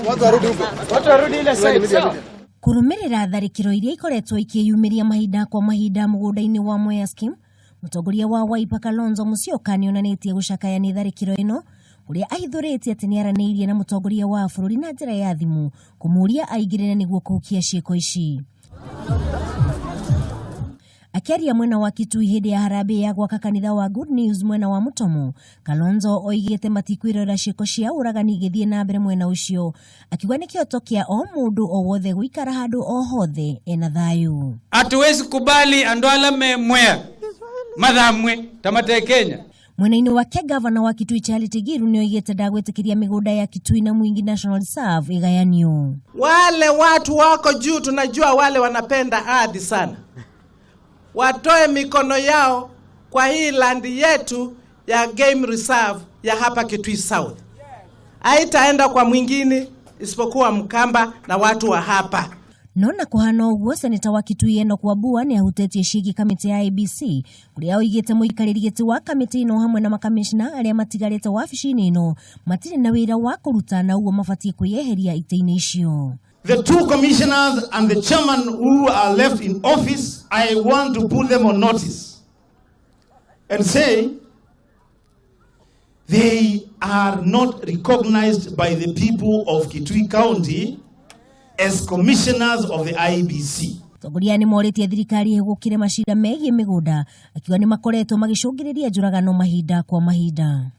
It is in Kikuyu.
Watu warudi huko. Watu warudi ile side. Sawa. Kũrũmĩrĩra tharĩkĩro iria ikoretwo ikĩyumĩria mahinda kwa mahinda mũgũnda-inĩ wa Mwea Scheme, mũtongoria wa Wiper Kalonzo Musyoka nĩonanĩtie gũcakaya nĩ tharĩkĩro ĩno, kũrĩa ahithũrĩtie atĩ nĩaranĩirie na mũtongoria wa bũrũri na njĩra ya thimũ kũmũria aingĩrĩre nĩguo kũhukia ciĩko ici. Akĩaria mwena wa Kitui hĩndĩ ya harambee ya gwaka kanitha wa Good News mwena wa Mutomo, Kalonzo oigĩte matikwĩrorera ciĩko cia ũragani igĩthiĩ na mbere mwena ũcio, akiuga nĩ kĩhoto kĩa o mũndũ o wothe gũikara handũ o hothe ena thayũ. Hatuwezi kubali andu ala me Mwea mathamwe tamate Kenya. Mwena-inĩ wake, gavana wa Kitui Charity Ngilu nĩoigĩte ndagwĩtĩkĩria mĩgũnda ya Kitui na Mwingi National Reserve ĩgayanio. Wale watu wako juu, tunajua wale wanapenda ardhi sana, watoe mikono yao kwa hii land yetu ya game reserve ya hapa Kitui South. Haitaenda kwa mwingine isipokuwa Mkamba na watu wa hapa. No na kũhana ũguo, seneta wa Kitui Enoch Wambua nĩ ahutĩtie ciĩgiĩ kamĩtĩ ya IEBC, kũrĩa oigĩte mũikarĩri gĩtĩ wa kamĩtĩ ĩno hamwe na makamishna arĩa matigarĩte wabici-inĩ ĩno matirĩ na wĩra wa kũruta na ũguo mabatiĩ kwĩyeheria itĩ-inĩ icio. The two commissioners and the chairman who are left in office, I want to put them on notice and say they are not recognized by the people of Kitui County as commissioners of the IEBC. Atongoria nĩ morĩtie thirikari ĩhũgũkĩre macira megiĩ mĩgũnda, akiuga nĩ makoretwo magĩcũngĩrĩria njũragano mahinda kwa mahinda.